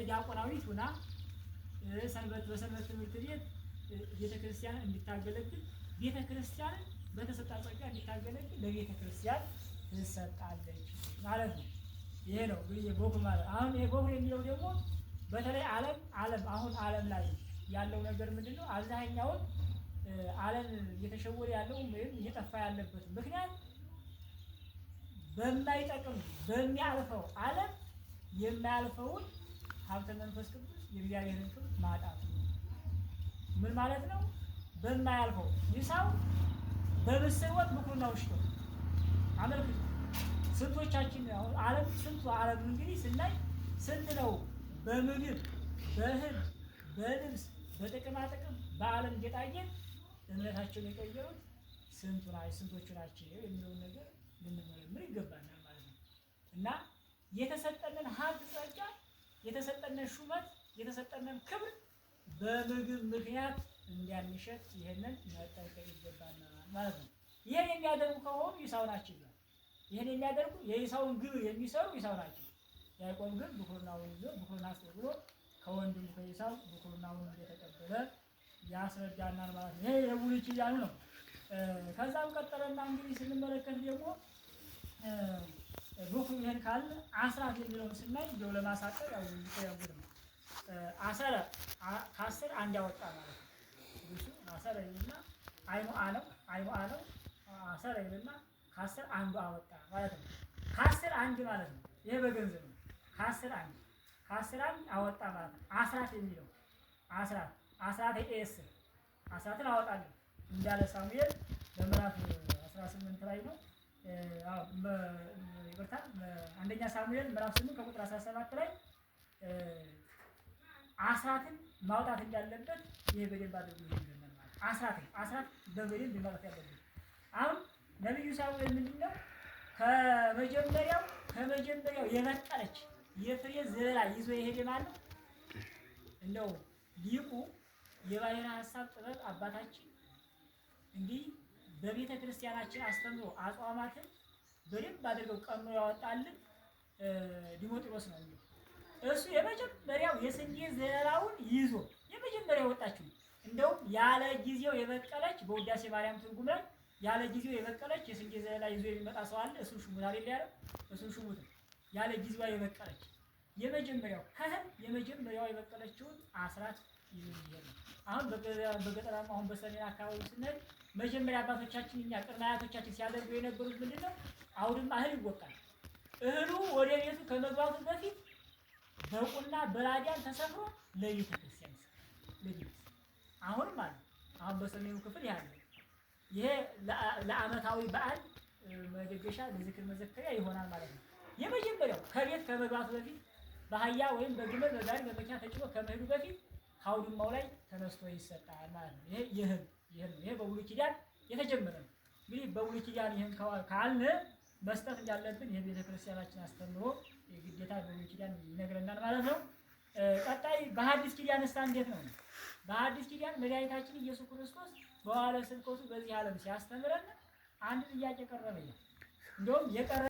ዲያቆናዊት ሁና ሰንበት በሰንበት ትምህርት ቤት ቤተ ክርስቲያን እንድታገለግል፣ ቤተ ክርስቲያንን በተሰጣ ጸጋ እንድታገለግል ለቤተ ክርስቲያን ትሰጣለች ማለት ነው። ይሄ ነው እንግዲህ የበኩር ማለት። አሁን ይሄ በኩር የሚለው ደግሞ በተለይ ዓለም አሁን ዓለም ላይ ያለው ነገር ምንድን ነው? አብዛኛውን ዓለም እየተሸወደ ያለው ወይም እየጠፋ ያለበት ምክንያት በማይጠቅም በሚያልፈው ዓለም የማያልፈውን ሀብተ መንፈስ ቅዱስ የእግዚአብሔርን ክብር ማጣት ነው። ምን ማለት ነው? በማያልፈው ይሳው በምስር ወጥ ብኩርናውን ሽጦ አመልክቱ። ስንቶቻችን አሁን ዓለም ስንቱ ዓለም እንግዲህ ስናይ ስንት ነው በምግብ፣ በእህል፣ በልብስ፣ በጥቅማጥቅም፣ በዓለም ጌጣጌጥ እምነታቸውን የቀየሩት ስንቶቹ ናቸው የሚለውን ነገር ልንመረምር ይገባናል ማለት ነው። እና የተሰጠንን ሀብት ጸጋ፣ የተሰጠንን ሹመት፣ የተሰጠንን ክብር በምግብ ምክንያት እንዳንሸጥ ይህንን መጠንቀቅ ይገባናል ማለት ነው። ይህን የሚያደርጉ ከሆኑ ይሳው ናቸው ይላል። ይህን የሚያደርጉ የኢሳውን ግብር የሚሰሩ ኢሳው ናቸው። ያዕቆብ ግን ብኩርናውን ይዞ ብኩርና ስጠኝ ብሎ ከወንድሙ ከኢሳው ብኩርናውን እንደተቀበለ ያስረዳናል ማለት ነው። ይሄ የብሉይ ኪዳኑ ነው። ከዛም ቀጠለና እንግዲህ ስንመለከት ደግሞ በኩር ይሄን ካልን አስራት የሚለውን ስናይ እንደው ለማሳጠር ያው ያጉድ ነው። አሰረ ከአስር አንድ ያወጣ ማለት ነው። እሱ አሰረ ይልና አይኑ አለው አይኑ አለው አሰረ ይልና ከአስር አንዱ አወጣ ማለት ነው። ከአስር አንድ ማለት ነው። ይሄ በገንዘብ ነው። ከአስር አንድ፣ ከአስር አንድ አወጣ ማለት ነው። አስራት የሚለው አስራት አስራት ኤስ አስራትን አወጣለሁ እንዳለ ሳሙኤል በምዕራፍ 18 ላይ ነው። አዎ፣ ይቅርታ፣ አንደኛ ሳሙኤል ምዕራፍ 8 ከቁጥር 17 ላይ አስራትን ማውጣት እንዳለበት ይሄ በደንብ አድርጎ ይነግረናል ማለት ነው። አስራትን አስራት በደንብ ማውጣት ያለበት። አሁን ነብዩ ሳሙኤል ምንድነው ከመጀመሪያው የበቀለች የፍሬ ዘለላ ይዞ የሄደ ማለት ነው። እንደው ሊቁ የባሕረ ሐሳብ ጥበብ አባታችን እንዲህ በቤተ ክርስቲያናችን አስተምሮ አጽዋማትን በደንብ አድርገው ቀኖ ያወጣልን ዲሞጥሮስ ነው። እንግዲህ እሱ የመጀመሪያው የስንዴ ዘለላውን ይዞ የመጀመሪያው ወጣችው። እንደውም ያለ ጊዜው የበቀለች በውዳሴ ማርያም ትርጉም ላይ ያለ ጊዜው የበቀለች የስንዴ ዘለላ ይዞ የሚመጣ ሰው አለ። እሱን ሹሙት አይደል ያለው? እሱን ሹሙት። ያለ ጊዜዋ የበቀለች የመጀመሪያው ከእህል የመጀመሪያው የበቀለችውን አስራት ይዞ የሚሄድ ነው። አሁን በገጠራማ አሁን በሰሜን አካባቢ ስንሄድ መጀመሪያ አባቶቻችን እኛ ቅድመ አያቶቻችን ሲያደርጉ የነበሩት ምንድን ነው? አውድማ እህል ይወቃል። እህሉ ወደ ቤቱ ከመግባቱ በፊት በቁና በላዲያን ተሰፍሮ ለቤተ ክርስቲያን ይሰጣል። ለቤተ አሁንም አለ። አሁን በሰሜኑ ክፍል ያለ ይሄ ለዓመታዊ በዓል መደገሻ ለዝክር መዘከሪያ ይሆናል ማለት ነው። የመጀመሪያው ከቤት ከመግባቱ በፊት በአህያ ወይም በግመል በጋሪ በመኪና ተጭኖ ከመሄዱ በፊት ከአውድማው ላይ ተነስቶ ይሰጣል ማለት ነው። ይሄ ይህም ይህም ይሄ በብሉይ ኪዳን የተጀመረ ነው። እንግዲህ በብሉይ ኪዳን ይህን ካልን መስጠት እንዳለብን ይህ ቤተክርስቲያናችን አስተምሮ የግዴታ በብሉይ ኪዳን ይነግረናል ማለት ነው። ቀጣይ በሐዲስ ኪዳን እሳ እንዴት ነው? በሐዲስ ኪዳን መድኃኒታችን ኢየሱስ ክርስቶስ በዋለ ስብከቱ በዚህ ዓለም ሲያስተምረን አንድ ጥያቄ ቀረበ። እንደውም የቀረ